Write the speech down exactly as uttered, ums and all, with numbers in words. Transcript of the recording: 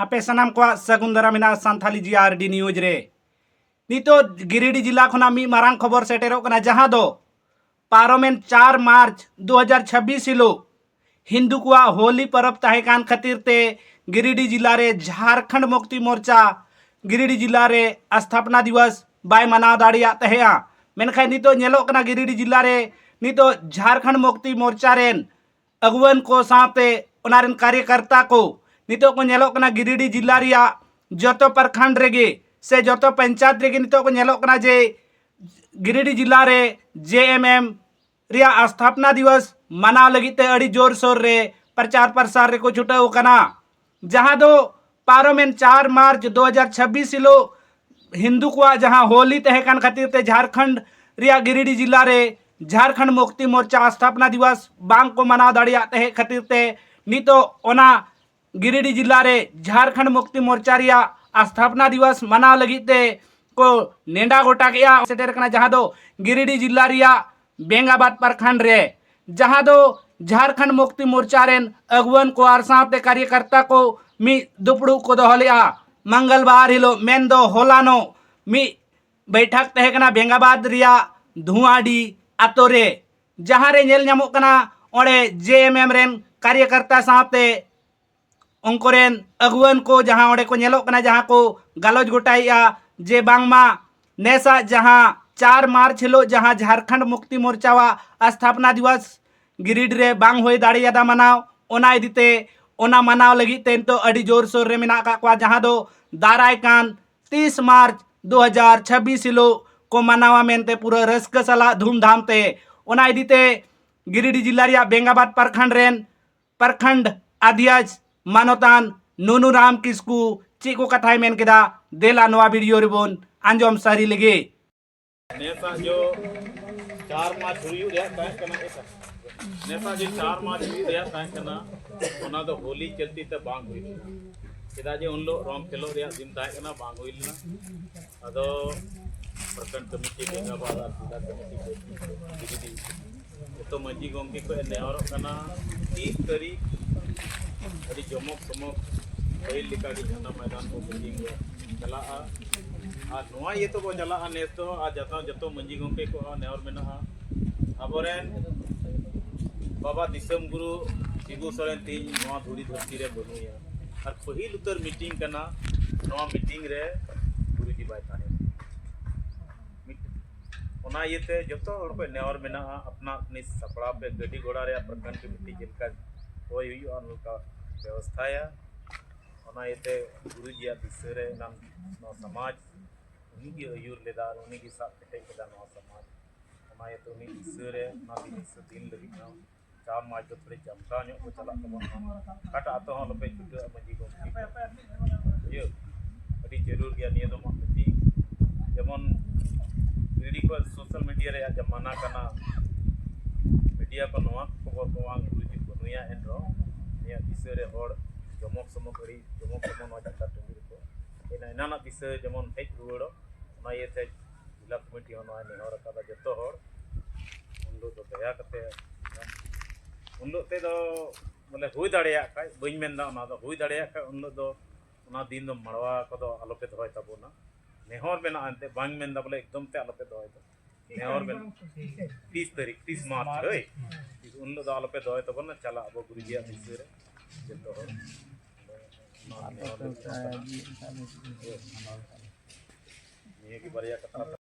ᱟᱯᱮ ᱥᱟᱱᱟᱢ ᱠᱚᱣᱟᱜ ᱥᱟᱹᱜᱩᱱ ᱫᱟᱨᱟᱢ ᱢᱮᱱᱟᱜᱼᱟ ᱥᱟᱱᱛᱷᱟᱞᱤ ᱡᱤ ᱟᱨ ᱰᱤ ᱱᱤᱭᱩᱡᱽ ᱨᱮ᱾ ᱱᱤᱛᱚᱜ ᱜᱤᱨᱤᱰᱤ ᱡᱤᱞᱟ ᱠᱷᱚᱱᱟᱜ ᱢᱤᱫ ᱢᱟᱨᱟᱝ ᱠᱷᱚᱵᱚᱨ ᱥᱮᱴᱮᱨᱚᱜ ᱠᱟᱱᱟ, ᱡᱟᱦᱟᱸ ᱫᱚ ᱯᱟᱨᱚᱢᱮᱱ ᱪᱟᱨ ᱢᱟᱨᱪ ᱫᱩ ᱦᱟᱡᱟᱨ ᱪᱷᱟᱵᱵᱤᱥ ᱦᱤᱞᱳᱜ ᱦᱤᱱᱫᱩ ᱠᱚᱣᱟᱜ ᱦᱳᱞᱤ ᱯᱚᱨᱚᱵᱽ ᱛᱟᱦᱮᱸ ᱠᱟᱱ ᱠᱷᱟᱹᱛᱤᱨ ᱛᱮ ᱜᱤᱨᱤᱰᱤ ᱡᱤᱞᱟ ᱨᱮ ᱡᱷᱟᱨᱠᱷᱚᱸᱰ ᱢᱩᱠᱛᱤ ᱢᱳᱨᱪᱟ ᱜᱤᱨᱤᱰᱤ ᱡᱤᱞᱟ ᱨᱮ ᱥᱛᱷᱟᱯᱱᱟ ᱫᱤᱵᱚᱥ ᱵᱟᱭ ᱢᱟᱱᱟᱣ ᱫᱟᱲᱮᱭᱟᱜ ᱛᱟᱦᱮᱸᱜᱼᱟ᱾ ᱢᱮᱱᱠᱷᱟᱱ ᱱᱤᱛᱚᱜ ᱧᱮᱞᱚᱜ ᱠᱟᱱᱟ ᱜᱤᱨᱤᱰᱤ ᱡᱤᱞᱟ ᱨᱮ ᱱᱤᱛᱚᱜ ᱡᱷᱟᱨᱠᱷᱚᱸᱰ ᱢᱩᱠᱛᱤ ᱢᱳᱨᱪᱟ ᱨᱮᱱ ᱟᱹᱜᱩᱣᱟᱹᱱ ᱠᱚ ᱥᱟᱶᱛᱮ ᱚᱱᱟ ᱨᱮᱱ ᱠᱟᱨᱭᱚᱠᱟᱨᱛᱟ ᱠᱚ ᱱᱤᱛᱚᱜ ᱠᱚ ᱧᱮᱞᱚᱜ ᱠᱟᱱᱟ ᱜᱤᱨᱤᱰᱤ ᱡᱤᱞᱟ ᱨᱮᱭᱟᱜ ᱡᱚᱛᱚ ᱯᱨᱚᱠᱷᱚᱸᱰ ᱨᱮᱜᱮ ᱥᱮ ᱡᱚᱛᱚ ᱯᱚᱧᱪᱟᱭᱮᱛ ᱨᱮᱜᱮ ᱱᱤᱛᱚᱜ ᱠᱚ ᱧᱮᱞᱚᱜ ᱠᱟᱱᱟ ᱡᱮ ᱜᱤᱨᱤᱰᱤ ᱡᱤᱞᱟ ᱨᱮ ᱡᱮ ᱮᱢ ᱮᱢ ᱨᱮᱭᱟᱜ ᱥᱛᱷᱟᱯᱱᱟ ᱫᱤᱵᱚᱥ ᱢᱟᱱᱟᱣ ᱞᱟᱹᱜᱤᱫ ᱛᱮ ᱟᱹᱰᱤ ᱡᱳᱨᱥᱳᱨ ᱨᱮ ᱯᱨᱚᱪᱟᱨ ᱯᱨᱚᱥᱟᱨ ᱨᱮᱠᱚ ᱪᱷᱩᱴᱟᱹᱣ ᱟᱠᱟᱱᱟ, ᱡᱟᱦᱟᱸ ᱫᱚ ᱯᱟᱨᱚᱢᱮᱱ ᱪᱟᱨ ᱢᱟᱨᱪ ᱫᱩ ᱦᱟᱡᱟᱨ ᱪᱷᱟᱵᱵᱤᱥ ᱦᱤᱞᱳᱜ ᱦᱤᱱᱫᱩ ᱠᱚᱣᱟᱜ ᱡᱟᱦᱟᱸ ᱦᱳᱞᱤ ᱛᱟᱦᱮᱸ ᱠᱟᱱ ᱠᱷᱟᱹᱛᱤᱨ ᱛᱮ ᱡᱷᱟᱨᱠᱷᱚᱸᱰ ᱨᱮᱭᱟᱜ ᱜᱤᱨᱤᱰᱤ ᱡᱤᱞᱟ ᱨᱮ ᱡᱷᱟᱨᱠᱷᱚᱸᱰ ᱢᱩᱠᱛᱤ ᱢᱳᱨᱪᱟ ᱥᱛᱷᱟᱯᱱᱟ ᱫᱤᱵᱚᱥ ᱵᱟᱝ ᱠᱚ ᱢᱟᱱᱟᱣ ᱫᱟᱲᱮᱭᱟᱜ ᱛᱟᱦᱮᱸ ᱠᱷᱟᱹᱛᱤᱨ ᱛᱮ ᱱᱤᱛᱚᱜ ᱚᱱᱟ ᱜᱤᱨᱤᱰᱤ ᱡᱤᱞᱟ ᱨᱮ ᱡᱷᱟᱨᱠᱷᱚᱸᱰ ᱢᱩᱠᱛᱤ ᱢᱳᱨᱪᱟ ᱨᱮᱭᱟᱜ ᱥᱛᱷᱟᱯᱱᱟ ᱫᱤᱵᱚᱥ ᱢᱟᱱᱟᱣ ᱞᱟᱹᱜᱤᱫ ᱛᱮ ᱠᱚ ᱱᱮᱰᱟ ᱜᱚᱴᱟ ᱠᱮᱜᱼᱟ᱾ ᱥᱮᱴᱮᱨ ᱠᱟᱱᱟ ᱡᱟᱦᱟᱸ ᱫᱚ ᱜᱤᱨᱤᱰᱤ ᱡᱤᱞᱟ ᱨᱮᱭᱟᱜ ᱵᱮᱝᱜᱟᱵᱟᱫ ᱯᱨᱚᱠᱷᱚᱸᱰ ᱨᱮ, ᱡᱟᱦᱟᱸ ᱫᱚ ᱡᱷᱟᱨᱠᱷᱚᱸᱰ ᱢᱩᱠᱛᱤ ᱢᱳᱨᱪᱟ ᱨᱮᱱ ᱟᱹᱜᱩᱣᱟᱹᱱ ᱠᱚ ᱟᱨ ᱥᱟᱶᱛᱮ ᱠᱟᱨᱭᱚᱠᱟᱨᱛᱟ ᱠᱚ ᱢᱤᱫ ᱫᱩᱯᱲᱩᱵ ᱠᱚ ᱫᱚᱦᱚ ᱞᱮᱜᱼᱟ᱾ ᱢᱚᱝᱜᱚᱞᱵᱟᱨ ᱦᱤᱞᱳᱜ ᱢᱮᱱᱫᱚ ᱦᱚᱞᱟᱱᱚᱜ ᱢᱤᱫ ᱵᱮᱴᱷᱟᱠ ᱛᱟᱦᱮᱸ ᱠᱟᱱᱟ ᱵᱮᱝᱜᱟᱵᱟᱫ ᱨᱮᱭᱟᱜ ᱫᱷᱩᱣᱟᱰᱤ ᱟᱛᱳ ᱨᱮ, ᱡᱟᱦᱟᱸ ᱨᱮ ᱧᱮᱞ ᱧᱟᱢᱚᱜ ᱠᱟᱱᱟ ᱚᱸᱰᱮ ᱡᱮ ᱮᱢ ᱮᱢ ᱨᱮᱱ ᱠᱟᱨᱭᱚᱠᱟᱨᱛᱟ ᱥᱟᱶᱛᱮ ᱩᱱᱠᱩ ᱨᱮᱱ ᱟᱹᱜᱩᱣᱟᱹᱱ ᱠᱚ ᱡᱟᱦᱟᱸ ᱚᱸᱰᱮ ᱠᱚ ᱧᱮᱞᱚᱜ ᱠᱟᱱᱟ, ᱡᱟᱦᱟᱸ ᱠᱚ ᱜᱟᱞᱚᱪ ᱜᱚᱴᱟᱭᱮᱜᱼᱟ ᱡᱮ ᱵᱟᱝᱢᱟ ᱱᱮᱥᱟᱜ ᱡᱟᱦᱟᱸ ᱪᱟᱨ ᱢᱟᱨᱪ ᱦᱤᱞᱳᱜ ᱡᱟᱦᱟᱸ ᱡᱷᱟᱨᱠᱷᱚᱸᱰ ᱢᱩᱠᱛᱤ ᱢᱳᱨᱪᱟᱣᱟᱜ ᱥᱛᱷᱟᱯᱱᱟ ᱫᱤᱵᱚᱥ ᱜᱤᱨᱤᱰᱤ ᱨᱮ ᱵᱟᱝ ᱦᱩᱭ ᱫᱟᱲᱮᱭᱟᱫᱟ ᱢᱟᱱᱟᱣ, ᱚᱱᱟ ᱤᱫᱤ ᱛᱮ ᱚᱱᱟ ᱢᱟᱱᱟᱣ ᱞᱟᱹᱜᱤᱫ ᱛᱮ ᱱᱤᱛᱚᱜ ᱟᱹᱰᱤ ᱡᱳᱨᱥᱳᱨ ᱨᱮ ᱢᱮᱱᱟᱜ ᱟᱠᱟᱫ ᱠᱚᱣᱟ, ᱡᱟᱦᱟᱸ ᱫᱚ ᱫᱟᱨᱟᱭ ᱠᱟᱱ ᱛᱤᱥ ᱢᱟᱨᱪ ᱫᱩ ᱦᱟᱡᱟᱨ ᱪᱷᱟᱵᱵᱤᱥ ᱦᱤᱞᱳᱜ ᱠᱚ ᱢᱟᱱᱟᱣᱟ ᱢᱮᱱᱛᱮ ᱯᱩᱨᱟᱹ ᱨᱟᱹᱥᱠᱟᱹ ᱥᱟᱞᱟᱜ ᱫᱷᱩᱢᱫᱷᱟᱢ ᱛᱮ᱾ ᱚᱱᱟ ᱤᱫᱤ ᱛᱮ ᱜᱤᱨᱤᱰᱤ ᱡᱤᱞᱟ ᱨᱮᱭᱟᱜ ᱵᱮᱝᱜᱟᱵᱟᱫ ᱯᱨᱚᱠᱷᱚᱸᱰ ᱨᱮᱱ ᱯᱨᱚᱠᱷᱚᱸᱰ ᱟᱫᱷᱭᱚᱠᱥ ᱢᱟᱱᱚᱛᱟᱱ ᱱᱩᱱᱩ ᱨᱟᱢ ᱠᱤᱥᱠᱩ ᱪᱮᱫ ᱠᱚ ᱠᱟᱛᱷᱟᱭ ᱢᱮᱱ ᱠᱮᱫᱟ, ᱫᱮᱞᱟ ᱱᱚᱣᱟ ᱵᱷᱤᱰᱤᱭᱳ ᱨᱮᱵᱚᱱ ᱟᱸᱡᱚᱢ ᱥᱟᱹᱨᱤ ᱞᱮᱜᱮ᱾ ᱱᱮᱥᱟᱜ ᱡᱚ ᱪᱟᱨ ᱢᱟᱨᱪ ᱦᱩᱭᱩᱜ ᱨᱮᱭᱟᱜ ᱛᱟᱦᱮᱸ ᱠᱟᱱᱟ, ᱮᱥᱟ᱾ ᱱᱮᱥᱟᱜ ᱡᱚ ᱪᱟᱨ ᱢᱟᱨᱪ ᱦᱩᱭᱩᱜ ᱨᱮᱭᱟᱜ ᱛᱟᱦᱮᱸ ᱠᱟᱱᱟ, ᱚᱱᱟ ᱫᱚ ᱦᱳᱞᱤ ᱪᱟᱹᱞᱛᱤ ᱛᱮ ᱵᱟᱝ ᱦᱩᱭ ᱞᱮᱱᱟ᱾ ᱪᱮᱫᱟᱜ ᱡᱮ ᱩᱱ ᱦᱤᱞᱳᱜ ᱨᱚᱝ ᱠᱷᱮᱞᱳᱜ ᱨᱮᱭᱟᱜ ᱫᱤᱱ ᱛᱟᱦᱮᱸ ᱠᱟᱱᱟ, ᱵᱟᱝ ᱦᱩᱭ ᱞᱮᱱᱟ᱾ ᱟᱫᱚ ᱯᱨᱚᱠᱷᱚᱸᱰ ᱠᱚᱢᱤᱴᱤ, ᱵᱮᱝᱜᱟᱵᱟᱫ ᱟᱨ ᱡᱮᱞᱟ ᱠᱚᱢᱤᱴᱤ ᱠᱚ ᱡᱩᱫᱤ ᱡᱚᱛᱚ ᱢᱟᱹᱡᱷᱤ ᱜᱚᱢᱠᱮ ᱠᱚ ᱱᱮᱦᱚᱨᱚᱜ ᱠᱟᱱᱟ, ᱛᱤᱥ ᱛᱟᱹᱨᱤᱠᱷ ᱟᱹᱰᱤ ᱡᱚᱢᱚᱠ ᱥᱚᱢᱚᱠ ᱯᱟᱹᱦᱤᱞ ᱞᱮᱠᱟ ᱜᱮ ᱡᱷᱟᱨᱱᱟ ᱢᱚᱭᱫᱟᱱ ᱠᱚ ᱠᱳᱪᱤᱝ ᱫᱚ ᱪᱟᱞᱟᱜᱼᱟ᱾ ᱟᱨ ᱱᱚᱣᱟ ᱤᱭᱟᱹ ᱛᱮᱵᱚ ᱪᱟᱞᱟᱜᱼᱟ ᱱᱮᱥ ᱫᱚ, ᱟᱨ ᱡᱚᱛᱚ, ᱡᱚᱛᱚ ᱢᱟᱹᱡᱷᱤ ᱜᱚᱢᱠᱮ ᱠᱚᱣᱟᱜ ᱱᱮᱦᱚᱨ ᱢᱮᱱᱟᱜᱼᱟ, ᱟᱵᱚᱨᱮᱱ ᱵᱟᱵᱟ ᱫᱤᱥᱚᱢ ᱜᱩᱨᱩ ᱥᱤᱵᱩ ᱥᱚᱨᱮᱱ ᱛᱮᱦᱮᱧ ᱱᱚᱣᱟ ᱫᱷᱩᱲᱤ ᱫᱷᱟᱹᱨᱛᱤ ᱨᱮ ᱵᱟᱹᱱᱩᱭᱟ᱾ ᱟᱨ ᱯᱟᱹᱦᱤᱞ ᱩᱛᱟᱹᱨ ᱢᱤᱴᱤᱝ ᱠᱟᱱᱟ, ᱱᱚᱣᱟ ᱢᱤᱴᱤᱝ ᱨᱮ ᱜᱩᱨᱩᱡᱤ ᱵᱟᱭ ᱛᱟᱦᱮᱸ ᱠᱟᱱᱟ᱾ ᱢᱤᱫ-, ᱚᱱᱟ ᱤᱭᱟᱹᱛᱮ ᱡᱚᱛᱚ ᱦᱚᱲ ᱠᱚ ᱱᱮᱦᱚᱨ ᱢᱮᱱᱟᱜᱼᱟ, ᱟᱯᱱᱟ ᱟᱯᱱᱤ ᱥᱟᱯᱲᱟᱣ ᱯᱮ, ᱜᱟᱹᱰᱤ ᱜᱷᱚᱲᱟ ᱨᱮᱭᱟᱜ ᱯᱨᱚᱠᱷᱚᱸᱰ ᱠᱚᱢᱤᱴᱤ ᱪᱮᱫ ᱞᱮᱠᱟ ᱦᱚᱭ ᱦᱩᱭᱩᱜᱼᱟ, ᱚᱱᱠᱟ ᱵᱮᱵᱚᱥᱛᱷᱟᱭᱟ᱾ ᱚᱱᱟ ᱤᱭᱟᱹᱛᱮ ᱜᱩᱨᱩᱡᱤᱭᱟᱜ ᱫᱤᱥᱟᱹ ᱨᱮ ᱮᱱᱟᱝ ᱱᱚᱣᱟ ᱥᱚᱢᱟᱡᱽ ᱩᱱᱤᱜᱮ ᱟᱹᱭᱩᱨ ᱞᱮᱫᱟ ᱟᱨ ᱩᱱᱤᱜᱮ ᱥᱟᱵ ᱠᱮᱴᱮᱡ ᱞᱮᱫᱟ ᱱᱚᱣᱟ ᱥᱚᱢᱟᱡᱽ᱾ ᱚᱱᱟ ᱤᱭᱟᱹᱛᱮ ᱩᱱᱤ ᱫᱤᱥᱟᱹ ᱨᱮ, ᱚᱱᱟ ᱫᱤᱱ ᱫᱤᱥᱟᱹ ᱫᱤᱱ ᱞᱟᱹᱜᱤᱫ ᱦᱚᱸ ᱪᱟᱨ ᱢᱟᱥ ᱫᱚ ᱛᱷᱚᱲᱤ ᱪᱟᱢᱴᱟᱣ ᱧᱚᱜ ᱠᱚ ᱪᱟᱞᱟᱜ ᱛᱟᱵᱚᱱ ᱢᱟ᱾ ᱚᱠᱟᱴᱟᱜ ᱟᱛᱳ ᱦᱚᱸ ᱟᱞᱚᱯᱮ ᱪᱷᱩᱴᱟᱹᱜᱼᱟ ᱢᱟᱹᱡᱷᱤ ᱜᱚᱢᱠᱮ᱾ ᱤᱭᱟᱹ, ᱟᱹᱰᱤ ᱡᱟᱹᱨᱩᱲ ᱜᱮᱭᱟ ᱱᱤᱭᱟᱹ ᱫᱚ ᱢᱟᱜ ᱢᱟᱹᱡᱷᱤ᱾ ᱡᱮᱢᱚᱱ ᱵᱷᱤᱰᱤ ᱠᱚ ᱥᱳᱥᱟᱞ ᱢᱤᱰᱤᱭᱟ ᱨᱮᱭᱟᱜ ᱡᱟᱢᱟᱱᱟ ᱠᱟᱱᱟ, ᱢᱤᱰᱤᱭᱟ ᱠᱚ ᱱᱚᱣᱟ ᱠᱚ ᱠᱷᱚᱵᱚᱨ ᱠᱚ ᱵᱟᱝ ᱜᱩᱨᱩᱡᱤ ᱵᱟᱹᱱᱩᱭᱟ, ᱮᱱ ᱨᱮᱦᱚᱸ ᱩᱱᱤᱭᱟᱜ ᱫᱤᱥᱟᱹ ᱨᱮ ᱦᱚᱲ ᱡᱚᱢᱚᱠ ᱥᱚᱢᱚᱠ ᱟᱹᱰᱤ ᱡᱚᱢᱚᱠ ᱥᱚᱢᱚᱠ ᱱᱚᱣᱟ ᱡᱟᱛᱨᱟ ᱴᱟᱺᱰᱤ ᱨᱮᱠᱚ ᱮᱱᱟ-, ᱮᱱᱟᱱᱟᱜ ᱫᱤᱥᱟᱹ ᱡᱮᱢᱚᱱ ᱦᱮᱡ ᱨᱩᱣᱟᱹᱲᱚᱜ, ᱚᱱᱟ ᱤᱭᱟᱹᱛᱮ ᱡᱮᱞᱟ ᱠᱚᱢᱤᱴᱤ ᱦᱚᱸ ᱱᱚᱣᱟᱭ ᱱᱮᱦᱚᱨ ᱟᱠᱟᱫᱟ ᱡᱚᱛᱚ ᱦᱚᱲ ᱩᱱ ᱦᱤᱞᱳᱜ ᱫᱚ ᱫᱟᱭᱟ ᱠᱟᱛᱮ ᱩᱱ ᱦᱤᱞᱳᱜ ᱛᱮᱫᱚ ᱵᱚᱞᱮ ᱦᱩᱭ ᱫᱟᱲᱮᱭᱟᱜ ᱠᱷᱟᱡ, ᱵᱟᱹᱧ ᱢᱮᱱᱫᱟ ᱚᱱᱟ ᱫᱚ, ᱦᱩᱭ ᱫᱟᱲᱮᱭᱟᱜ ᱠᱷᱟᱡ ᱩᱱ ᱦᱤᱞᱳᱜ ᱫᱚ ᱚᱱᱟ ᱫᱤᱱ ᱫᱚ ᱢᱟᱲᱣᱟ ᱠᱚᱫᱚ ᱟᱞᱚᱯᱮ ᱫᱚᱦᱚᱭ ᱛᱟᱵᱚᱱᱟ᱾ ᱱᱮᱦᱚᱨ ᱢᱮᱱᱟᱜᱼᱟ ᱮᱱᱛᱮᱫ, ᱵᱟᱹᱧ ᱢᱮᱱᱫᱟ ᱵᱚᱞᱮ ᱮᱠᱫᱚᱢ ᱛᱮ ᱟᱞᱚᱯᱮ ᱫᱚᱦᱚᱭ ᱫᱚ᱾ ᱱᱮᱦᱚᱨ ᱢᱮᱱᱟᱜᱼᱟ ᱛᱤᱥ ᱛᱟᱹᱨᱤᱠᱷ, ᱛᱤᱥ ᱢᱟᱨᱪ, ᱦᱳᱭ, ᱩᱱ ᱦᱤᱞᱳᱜ ᱫᱚ ᱟᱞᱚᱯᱮ ᱫᱚᱦᱚᱭ ᱛᱟᱵᱚᱱᱟ, ᱪᱟᱞᱟᱜ ᱟᱵᱚ ᱜᱩᱨᱩᱡᱤᱭᱟᱜ ᱫᱤᱥᱟᱹ ᱨᱮ ᱡᱚᱛᱚ ᱦᱚᱲ᱾ ᱱᱚᱣᱟ ᱱᱮᱦᱚᱨ ᱫᱚ ᱱᱤᱭᱟᱹ ᱜᱮ ᱵᱟᱨᱭᱟ ᱠᱟᱛᱷᱟ᱾